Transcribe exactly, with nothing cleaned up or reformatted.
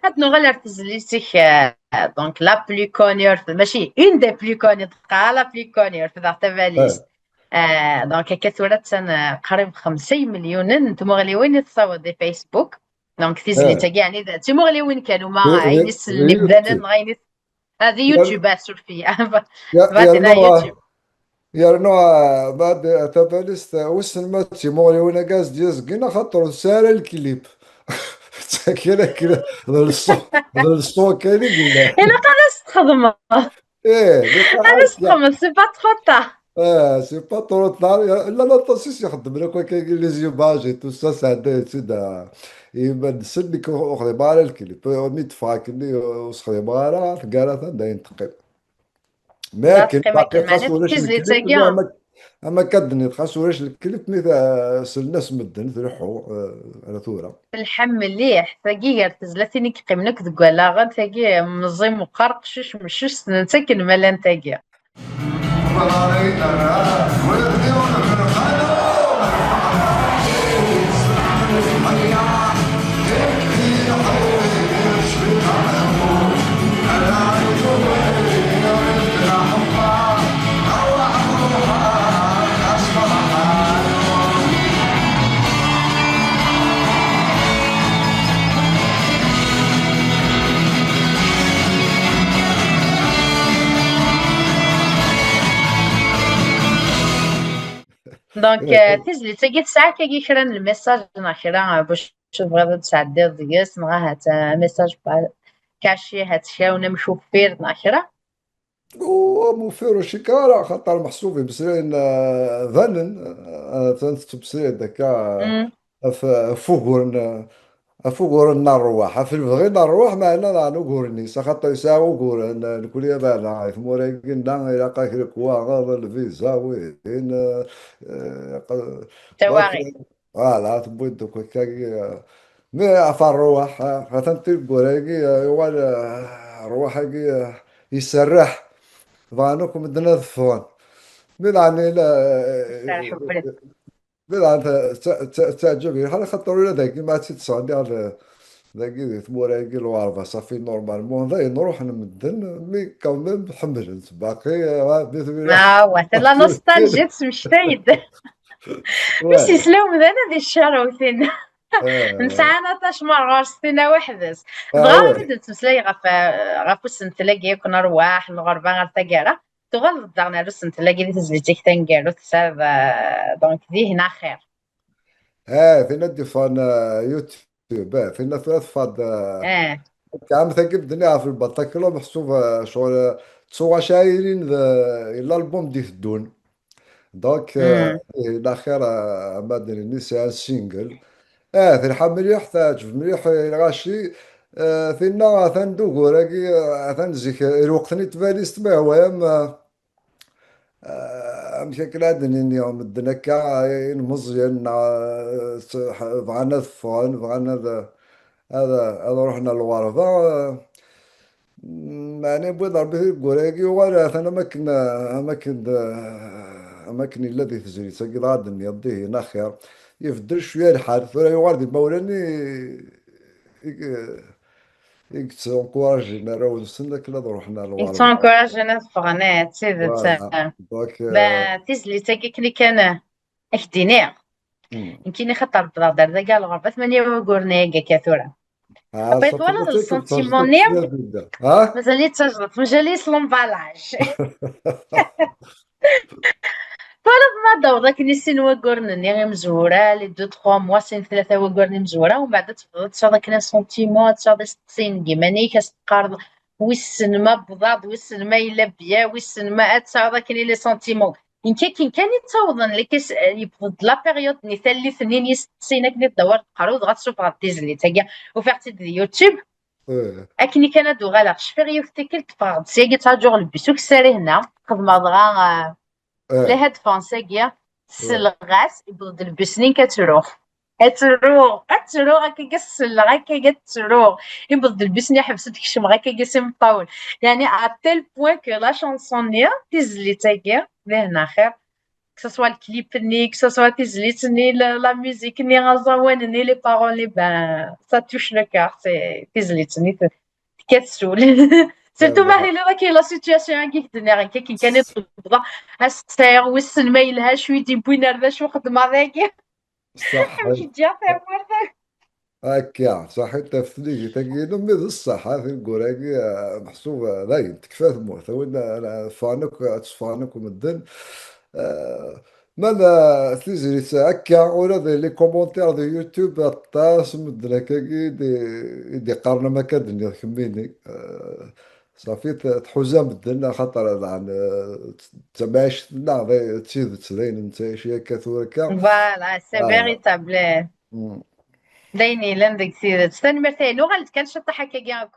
Ad nuɣal ar tezlit-ik, euh, donc la plus connue, ur t-, mačči une des plus connues, dɣa la plus connue, ur t-, daɣ tabalizt. Euh, donc akka tura attan, euh, qrib xemsa imelyunen n tmuɣliwin i tessaweḍ di Facebook. Donc tizlit-agi, yeɛni d timuɣliwin kan, uma ayen isellen imdanen neɣ ayen is-, ah, di YouTube, ah, surfi. Yernu, yernu, ah, bad, ah, tabalizt, ah, wissen ma d timuɣliwin-agi as-d-yezgin, axaṭer ur tesɛi ara lklip. D leṣṣu-, d leṣṣu kan i yella. Ilaq ad as-txedmeḍ. Eh, ad as-txedmeḍ, c'est pas trop tard. Eh, c'est pas trop tard. Llan aṭas i s-ixeddmen akk akka, les images et tout ça, sɛeddayen-tt-id, ah, iman-nsen, nekk ur xdimeɣ ara lklip. Mi d-teffeɣ akkenni, ur s-xdimeɣ ara, tgara-tan dayen teqqim. Ma akken, baqi xas ulac lklip, ama, ama akka d-tenniḍ, xas ulac lklip, mi ta-, sellen-as medden, tleḥḥu, eh, ar tura. Telḥa mliḥ, tagi gar tezlatin i yeqqimen akk deg walaɣen, tagi meẓẓi meqqar, qcic meccuc, ssnen-tt akken ma llan tagi. Donc, euh, tizlit-agi tesɛa akkagi kra n lmessage neɣ kra, euh, bac tebɣiḍ ad tesɛeddiḍ deg-s, neɣ ahat, euh, message pa-, caché, ahat kra n amcuffir neɣ kra? Ur amcuffir ur cikkeɣ ara, xaṭer meḥsub imeslayen, euh, banen, euh, atan tettmeslayeḍ akka, euh, ɣef, ɣef wuguren, euh, ɣef uguren n ṛṛwaḥ, ɣef lebɣi n ṛṛwaḥ, meɛna daɣen uguren-is, axaṭer yesɛa uguren, eh, nekni abeɛda, i tmura-agi nna, ilaq-ak lekwaɣeḍ, lviza, wihin, eh, eh, q-, tawaɣit. Donc, voilà, tewwi-d akk akkagi, eh, mi ɣef ṛṛwaḥ, eh, atan tineggura-agi, eh, yuɣal, eh, ṛṛwaḥ-agi, eh, iserreḥ, bɣan akk medden ad ffɣen. Mi daɣen ila, eh, Serreḥ ubrid. Bɣiɣ ad ta-, ta-, ta-, teɛǧeb-iyi lḥal, axaṭer ula d agi ma ad tt-id-sɣenniɣ d-, dagi di tmura-agi n Lɣerba, safi normalement d ayen ruḥen medden, mais quand même ḥemmlen-tt baqi, ah, di tmura. Ah, wa, c'est la nostalgie, tesmekta-yi-d. Ouais. Mi s-yesla umdan ad iccarew tin. Eh. Nesɛa aṭas ma ɣur-s tina weḥd-s. Ah, dɣa ouais. Mi d-nettmeslay ɣef, ɣef usentel-agi akk n rrwaḥ, n lɣerba ɣer taggara, tuɣaleḍ-d daɣen ar usentel-agi di tezlit-ik taneggarut, tesɛiḍ, eh, donc, dihin axir. Ah, tin ad d-iffɣen, eh, YouTube, ah, tin tura teffeɣ-d, eh, akka am tagi bedden ɣef lbaṭaklu, meḥsub, eh, ccɣel, eh, ttuɣac ɛayilin d, eh, l'album d-iteddun. Donc, eh, ihi, laxir, eh, ama d-nini sɛan single. Ah, telḥa mliḥ, teɛǧeb mliḥ i lɣaci. Eh, tinna atan d ugur-agi, eh, atan zik, eh, i lweqt-nni n tbalizt, ma yehwa-yam, eh, eh, amek akken ad d-nini, medden akka, eh, inmeẓyen, neɣ, eh, s-, bɣan ad ffɣen, bɣan ad, ad, ad ruḥen ar lɣerba, eh, Meɛna yewwi-d Ṛebbi tineggura-agi, yuɣal atan am akken, am akken d, am akken yella di tezlit-agi, dɣa d-nniḍ dihin axir. Ibeddel cwiya lḥal, tura yuɣal d imawlan i, i, i yettunkurajin arraw-nsen akken ad ruḥen ar lɣerba. Yettunkurajin ad ffɣen, eh, d tidet. Voilà. Donc, ba, eh, tizlit-agi akken kan, eh, Ad k-d-iniɣ. Mm. Nekkini xaṭer wwḍeɣ-d ar dagi ar lɣerba tmanya wagguren-agi akka tura. Ah, après, twalaḍ le sentiment-nni? Ah? Mazal-iyi d tajdiṭ, mazal-iyi s l'emballage. Twalaḍ ma d-awḍeɣ akken i sin wagguren-nni imezwura, les deux, trois mois, sin tlata wagguren imezwura, umbeɛd ad tebduḍ ad tesɛuḍ akken un sentiment, ad tesɛuḍ isteqsiyen deg iman-ik, ad s-teqqareḍ, wissen ma wwḍeɣ-d, wissen ma yella bien, wissen ma ad tesɛuḍ akken i les sentiments. Nekk akken kan i ttawḍen, like, s-, yewweḍ-d la période-nni, tallit-nni n yisteqsiyen akken i tdawar leqrud, dɣa tessufɣeḍ tizlit-agi, ufiɣ-tt-id di YouTube. Eh. Akken i kan ad uɣaleɣ, cfiɣ yiwet tikkelt, ffɣeɣ-d syagi, ttaǧuɣ lebbi s ukessar ihna, xedmeɣ dɣa, eh, eh, les headphones-agi, selleɣ-as, yewweḍ-d lebbi-s-nni, nekk ad ttruɣ. Ad ttruɣ, ad ttruɣ, akka selleɣ, akka ad ttruɣ. Yewweḍ-d lebbi-s-nni, ḥebseɣ-d, kecmeɣ akka s imeṭṭawen. Yani, à tel point que la chanson-nni, tizlit-agi, lehna xir, que ce soit le clip-nni, que ce soit tizlit-nni, la, la musique-nni, aẓawan-nni, les paroles-nni, ben, ça touche le cœur, c'est tizlit-nni, te-, tekkat s wul. Surtout ma tella dagi la situation-agi i k-d-nniɣ, nekk akken kan i d-wwḍeɣ, ass-a sɛiɣ wissen ma yelha cwi d-yewwin ar d acu xeddmeɣ dagi. Ṣṣeḥ. Amek ǧǧiɣ tamurt. Akka, ṣaḥit ɣef tnigit-agi-inu, mi d ṣṣeḥ, ha, tineggura-agi, ah, meḥsub, ah, dayen, tekfa tmurt. A win ara ffɣen akk, ad tteffɣen akk medden. Ah, ma la tizlit akka, ula d les commentaires de YouTube, aṭas n medden akkagi i d-, i d-iqqaren am akka d-tenniḍ kemmini. Ah, ṣafi, t-, tḥuza medden, axaṭer daɣen, ah, d tamɛict-nneɣ, d, d tidet, d ayen nettɛic akka tura akka. Voilà, c'est Ah. Véritable. Mm. D ayen yellan deg tidet. Tanemmirt-nni. Uɣal-d kan ciṭṭaḥ akkagi akk.